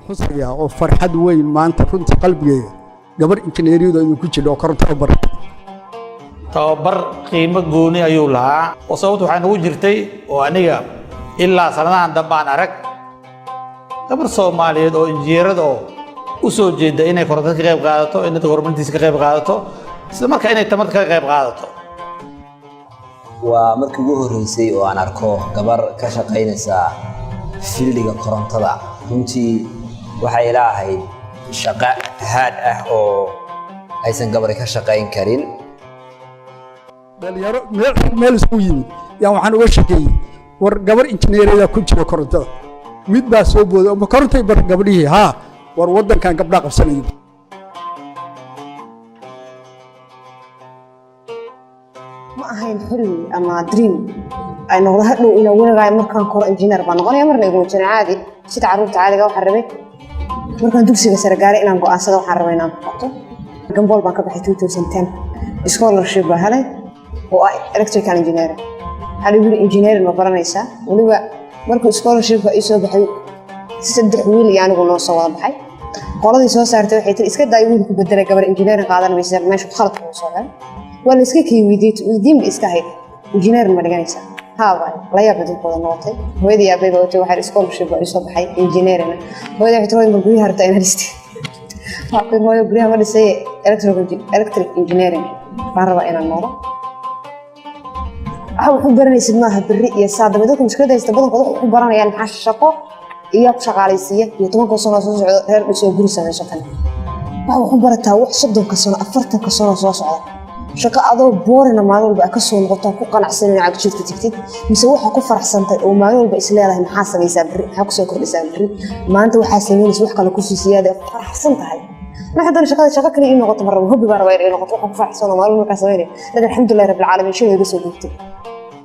Xusayaa oo farxad weyn maanta runtii qalbigeyga gabar injineeriyadu idinku jidha oo korontada baratay. Tababar qiimo gooni ayuu lahaa, oo sababtu waxaa nagu jirtay oo aniga ilaa sanadahan dambe aan arag gabar Soomaaliyeed oo injineerada oo u soo jeeda inay korontada ka qayb qaadato, inay dadka horumarintiisa ka qayb qaadato, isla markaa inay tamarta ka qayb qaadato. Waa markii ugu horreysay oo aan arko gabar ka shaqaynaysa field-iga korontada. Runtii waxay ila ahayd shaqo hard ah oo aysan gabari ka shaqayn karin. Dhalinyaro meel meel isugu yimid yaan waxaan uga shekeeyey, war gabar injineeriyada ku jira korontada. Mid baa soo booday, ma korontay bar gabdhihii? Haa, war waddankan gabdhaa qabsanayo. Ma ahayn xilmi ama dream ay noqdo hadhow inaa weligaay markaan koro engineer baan noqonaya. Marna iguma jirin. Caadi sida carruurta caadiga, waxaan rabay markaan dugsiga sare gaaray inaan go'aansado waxaan rabay inaan qabto. Gambool baan ka baxay 2010, scholarship baa helay oo ah electrical engineering. Waxaa lagu yiri, engineering ma baranaysaa? Weliba markuu scholarshipka ii soo baxay, saddex wiil iyo anigu noo soo wada baxay. Qoladii soo saartay waxay tiri, iska daay wiilku bedelay, gabar engineering qaadan maysa, meesha khaladka uu soo galay. Waa la iska kii weydiiyey, weydiin ba iska ahayd, engineering ma dhiganaysaa? Haa baan la yaab dadkooda noqotay. Hooyadii aabay baa watay. Waxaa scholarship baa ii soo baxay engineering. Hooyadii waxay tiri, ma guryaha rabtaa inaad dhistay? Waxaa hooyo, guryaha ma dhisay, electric engineering baan rabaa inaan noqdo. Waxa wax u baranaysid maaha berri iyo saa dambe. Dadka mushkiladda haysta badankooda wax u baranayaan maxaa shaqo iyo ku shaqaalaysiiya iyo 10-ka sano soo socdo reer dhisoo guri samayso. Kan waxa wax u barataa wax 30-ka sano, 40-ka sano soo socda, shaqo adoo boorina maalin walba aad ka soo noqoto ku qanacsan inaad cagjiidka tagtid, mise waxa ku faraxsantay oo maalin walba is leedahay, maxaa samaysaa berri, maxaa kusoo kordhisaa berri, maanta waxaa samaynaysa wax kale kusii siyaada, faraxsan tahay. Marka haddana shaqada shaqo kale ii noqoto ma rabo, hobby baan rabaa inay noqoto waxaan ku faraxsan oo maalin markaa samaynaya. Laakiin alxamdulillahi rabbil caalamiin, shay iga soo guurtay.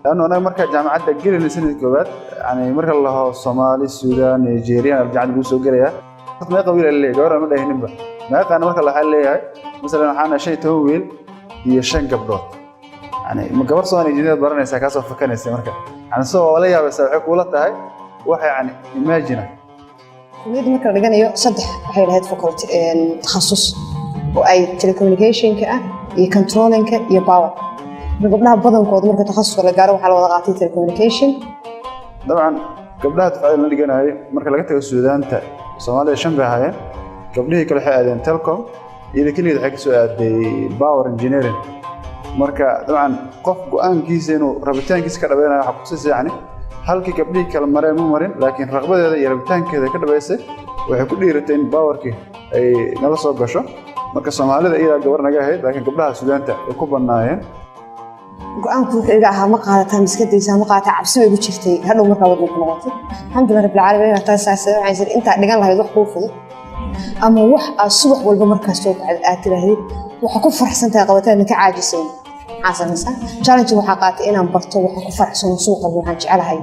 Laanno anaga markaa jaamacadda gelayna sanadka koowaad, yani marka la laho Soomaali, Suudaan, Nigerian jaamacadda lagu soo gelayaa, meeqa wiil aa leeyahay? Gabar ma dhahininba meeqaana. Marka waxaa leeyahay, masalan waxaana 15 wiil iyo shan gabdhood. Yani ma gabar Soomaali engineer baranaysaa kaasoo fakanaysa? Marka yani soo waa la yaabaysaa, waxay kuula tahay wax yani imagine. Kulliyadda marka la dhiganayo saddex waxay lahayd faculty, takhasus oo ay telecommunicationka ah iyo controlling-ka iyo power. Marka gabdhaha badankooda marka takhasuska la gaaro waxaa la wada qaatay telecommunication. Dabcan gabdhaha dufcada la dhiganayo, marka laga tago Suudaanta, Soomaalida shan bay ahaayeen. Gabdhihii kale waxay aadeen telecom, iyada keligeed waxay kasoo aaday power engineering. Marka dabcan qof go-aankiisa inuu rabitaankiisa ka dhabeynayo waxaa kutusaysa, yani halkii gabdhihii kale mareen ma marin, laakiin raqbadeeda iyo rabitaankeeda ka dhabaysay. Waxay ku dhiiratay in power-kii ay nala soo gasho. Marka Soomaalida iyadaa gabar naga ahayd, laakiin gabdhaha Suudaanta way ku badnaayeen. Go-aanku wuxuu iga ahaa, ma qaadataa miskadaysa, ma qaadataa? Cabsi bay igu jirtay hadhow markaa waddanku noqotay. Alxamdulilah rabbil caalamiin, taas saas waxaan isiri intaa dhigan lahayd wax kuu fudud ama wax aad subax walba markaas soo kacdo aad tiraahdid waxa ku faraxsan tahay qabataadna ka caajisayn, maxaa samaysaa? Challenge waxaa qaatay inaan barto waxaan ku faraxsano suuqa, waxaan jecelahay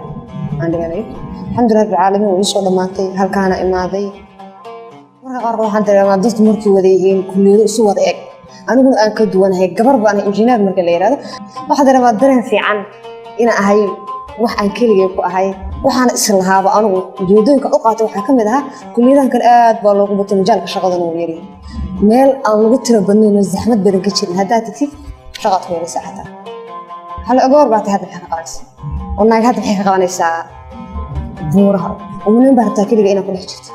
aan dhiganayo. Alxamdulilah rabbil caalamiin, way soo dhammaatay, halkaana imaaday. Marka qaarkood waxaan dareemaa dadku markay wada yihiin kulliyado isu wada eg, aniguna aan ka duwanahay, gabar baan injineer marka la yidhahdo, waxaan dareemaa dareen fiican inaan ahay wax aan keligay ku ahay. Waxaana islahaaba anigu ujeedooyinka u qaatay waxaa ka mid ahaa kulliyadahan kale aad baa loogu batay, majaalka shaqadana uu yaryahay. Meel aan lagu tiro badnayn oo zaxmad badan ka jirin haddaad tagtid, shaqaad ku helaysaa. Xataa waxaa la gabar baa tahay, hadda maxaa ka qabanaysaa? Oo naag hadda maxay ka qabanaysaa buuraha? Oo nin baa rabtaa keliga inaad ku dhex jirto?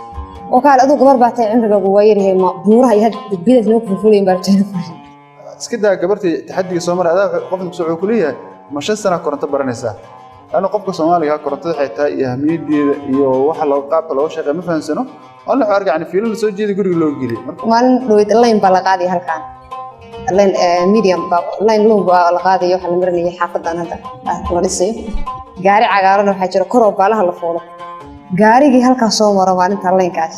Oo kaale aduu gabar baa tahay, cimrigaagu waa yaryahay, ma buuraha iyo hadda bidaas noo fulfulayin baa rabtaa inaad fuusho? Iska daa gabartii taxadiga soo maray. Adaa qofka kusoo wuxuu kuleeyahay, ma 5 sana koronto baranaysaa? Laanna qofka Soomaaliga korontada waxay tahay iyo ahmiyaddeeda iyo waxa loo qaabka looga shaqeeya ma fahansano. Waa la arka, yani fiilo la soo jeeda guriga loo geliyo. Marka maalin dhaweyd line baa la qaadaya halkaan, line medium baa, line low baa la qaadaya. Waxaa la marinaya xaafadan hadda la dhisayo. Gaari cagaaran waxaa jira kor oo baalaha la fuulo. Gaarigii halkaas soo maro maalinta line-kaas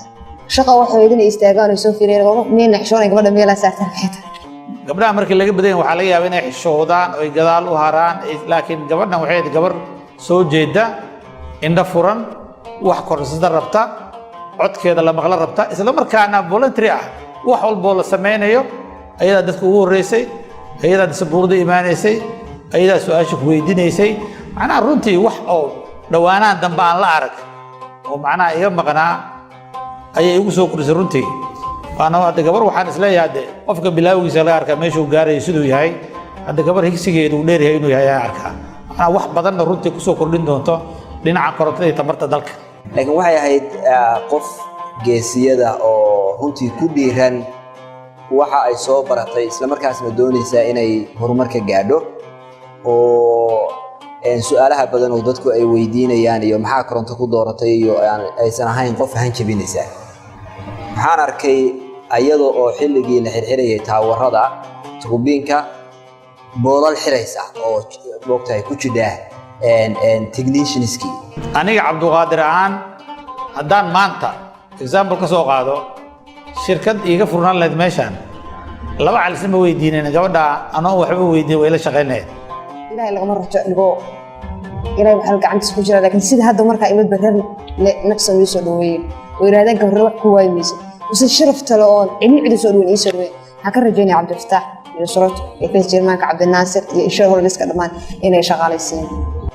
shaqa waxay idin istaagaan oo soo fiiriyeen, miyayna xishoonay gabadha meelaa saartaan, maxay tahay? Gabdhaha markii laga badan yahay waxaa laga yaabaa inay xishoodaan oo ay gadaal u haraan, laakiin gabadhan waxay ahayd gabar soo jeeda, indho furan, wax korsada rabta, codkeeda la maqlo rabta, isla markaana voluntary ah. Wax walboo la sameynayo ayadaa dadka ugu horreysay, ayadaa sabuurda imaanaysay, ayadaa su-aasha ku weydiinaysay. Macnaha runtii wax oo dhowaanahan dambe aan la arag oo macnaha iga maqnaa. Ayay igu soo kordhisay runtii. Waana hadda gabar waxaan isleeyahay hadde qofka bilaawgiisa laga arkaa meeshuu gaarayo siduu yahay. Hadda gabar higsigeedu uu dheeryahay inuu yahay ayaan arkaa, macnaa wax badanna runtii kusoo kordhin doonto dhinaca korontada iyo tamarta dalka. Laakiin waxay ahayd qof geesiyada oo runtii ku dhiiran waxa ay soo baratay, islamarkaasna doonaysaa inay horumar ka gaadho, oo su-aalaha badan oo dadku ay weydiinayaan iyo maxaa koronto ku dooratay iyo aysan ahayn qof hanjabinaysa. Waxaan arkay ayada oo xilligii la xirxirayay taawarada tuubiinka boolal xiraysa oo moogtahay ku jidha technicianskii. Aniga Cabduqaadir ahaan, haddaan maanta example ka soo qaado, shirkad iiga furnaan lahayd meeshaan, laba calisi ma weydiinin gabadha, anoo waxba weydiin way la shaqayn lahayd. Ilaahay lagama rajo dhigo, Ilaahay waxaa gacantiisa ku jira. Laakiin sida hadda markaa imid ba reer nafsan ii soo dhaweeyey oo yidhahdeen, "Gabarre wax ku waayi maysa," mise sharaf tale oon cidna cidi soo dhaweyn ii soo dhaweyn. Waxaan ka rajaynaya Cabdifataax iyo Surot iyo vice chairmanka Cabdinaasir iyo insha holiska dhammaan inay shaqaalaysiiyaan.